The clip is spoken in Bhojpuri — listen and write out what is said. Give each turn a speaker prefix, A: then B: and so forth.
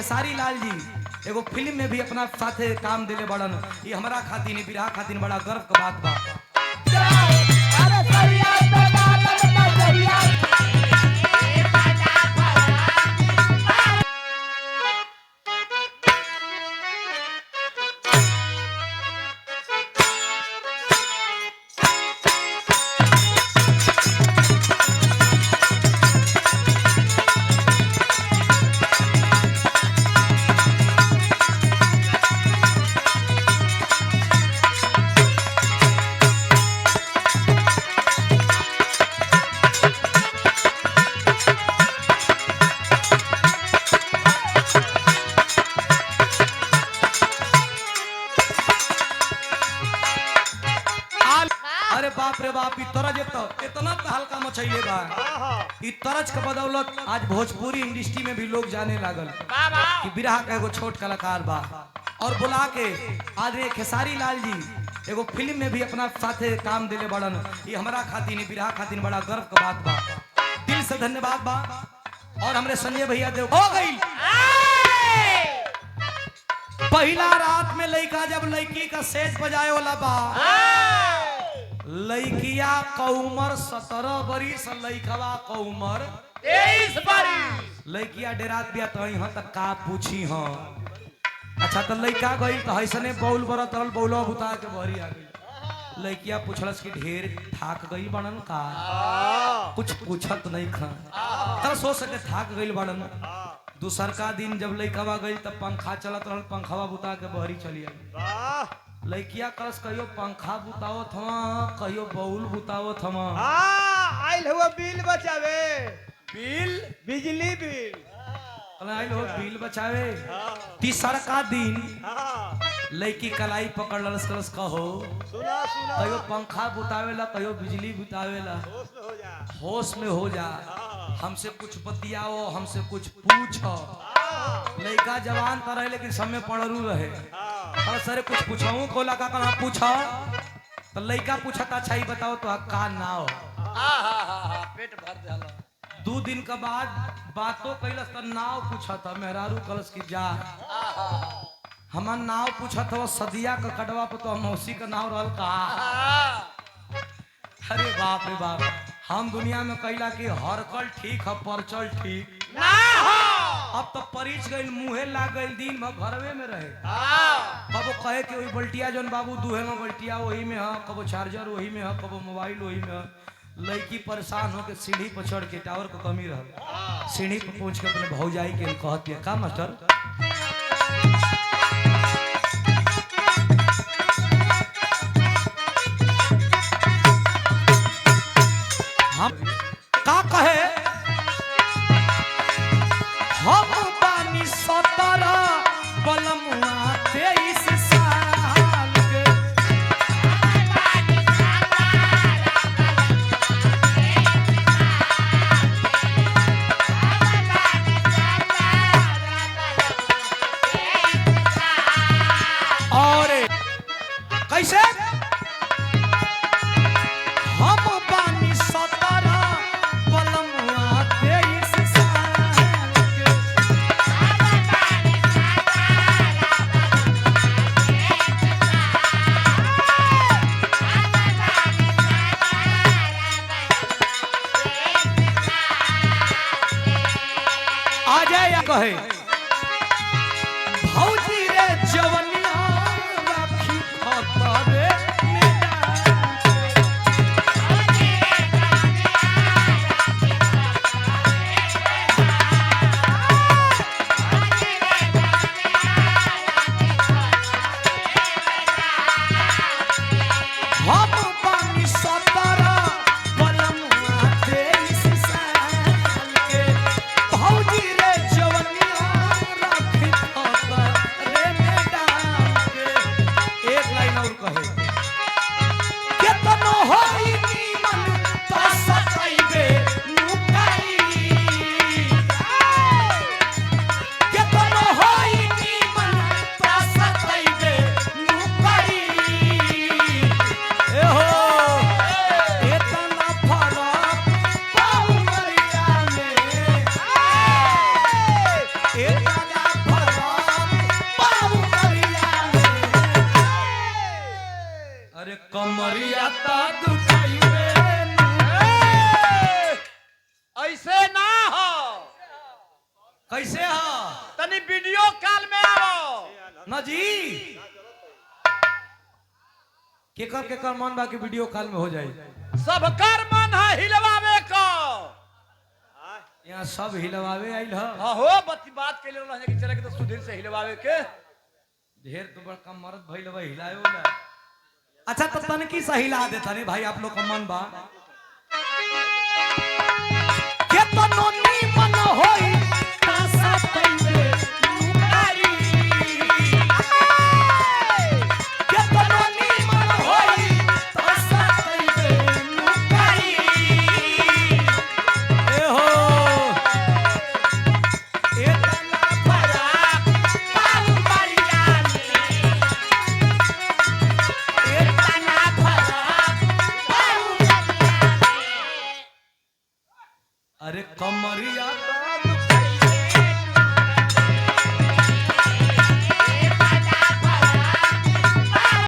A: खेसारी लाल जी एगो फिल्म में भी अपना साथे काम दिले बड़न। ये हमारा खातिर, बिरहा खातिर बड़ा गर्व के बात बा। अरे बाप रे बाप, तरज तो इतना तो हल्का मचैले बा। इ तरज के बदौलत आज भोजपुरी इंडस्ट्री में भी लोग जाने लागल कि बिरहा का एगो छोट कलाकार बा। और बुला के आज रे खेसारी लाल जी एगो फिल्म में भी अपना साथे काम दिले बड़न। ये हमारा खातिर, बिरहा खातिर बड़ा गर्व के बात बा। दिल से धन्यवाद बा। और हमरे संजय भैया देव हो गई। पहला रात में लड़का जब लड़की का सेज बजाए वाला बा, लड़किया का उम्र 17 बरिस, लड़कवा का उम्र
B: 23 बरिस।
A: लड़किया डेरात बिया तो यहाँ तक का पूछी हाँ। अच्छा तो लड़का गई तो ऐसने बौल बरत रहल, बौलवा बुता के बहरी आ गई। लड़किया पूछलस कि ढेर थाक गई बनन का, कुछ पूछत नहीं खा तर सो सके थाक गई बनन। दूसर का दिन जब लड़कवा गई तब पंखा चलत रहल, पंखवा बुता के बहरी चली आई। लड़किया कलस कहियो पंखा बुतावत हवा, कहियो बउल बुतावत हवा।
B: आइल हुआ बिल बचावे, बिल बिजली बिल
A: आइल हो बिल बचावे। तीसर का दिन लड़की कलाई पकड़ ललस, कलस कहो
B: सुना सुना,
A: कहियो पंखा बुतावेला, कहियो बिजली बुतावेला, होश में हो जा, हमसे कुछ बतियाओ, हमसे कुछ पूछो। लड़का जवान तो रहे लेकिन सब में पढ़रू रहे। और सर कुछ पूछाऊं कोला का कहा पूछा तो लड़का पूछता अच्छा ही बताओ तो का नाव।
B: पेट भर जाला।
A: 2 दिन के बाद बातों कैलस तो नाव पूछा था। मेहरारू कलस की जा हमार नाव पूछा था सदिया का कटवा पर तो मौसी का नाव रहल का। अरे बाप रे बाप, हम दुनिया में कैला कि हरकल ठीक है परचल ठीक
B: ना हो।
A: अब तो परिच गई, मुहे लाग गई, दिन भर घरवे में रहे। कबो कहे कि वही बल्टिया जौन बाबू दुहे में बल्टिया वही में है, कबो चार्जर वही में है, कबो मोबाइल वही में है। लड़की परेशान होकर सीढ़ी पर चढ़ के, टावर को कमी रह, सीढ़ी पर पहुंच के अपने भौजाई के कहती है का मास्टर, हम का कहे, हम बानी 17 बलमुआ 23 साल के। और कैसे हम बानी 17 बलमुआ 23 साल के। आ जाए कहे भौजी रे जवनिया राखी खतरे में हम बानी 17 बलमुआ 23 साल के। भौजी रे जवनिया राखी खतरे में डाल के। एक लाइन और कहे, केतनो होई नीमन त सतैबे नुकाई, केतनो होई नीमन त सतैबे नुकाई। ए हो एतना फरक पाउमरिया में, एतना फरक अरे कमरिया ता दुखाइबे।
C: ए, ऐसे ना हो।
A: कैसे हो?
C: तनी वीडियो कॉल में आओ।
A: ना जी, केकर केकर मन बा कि वीडियो कॉल में हो जाए?
C: सबकर मन है हिलवावे को।
A: यहाँ सब हिलवावे आइल ह।
C: हाँ हो, बत्ती बात के लिए कि चले के तो सुधीर से हिलवावे के।
A: ढेर तो बड़का मर्द भइल बा हिलाए वाला। अच्छा तो तनकी से हिला देता नहीं भाई, आप लोग का मन बा केतनो नीमन होई तासा तैबे नुकारी। केतनो नीमन होई तासा तैबे नुकारी। ए हो, ए तना फराक पाऊ मरिया में। ए तना फराक पाऊ मरिया में। अरे कमरिया।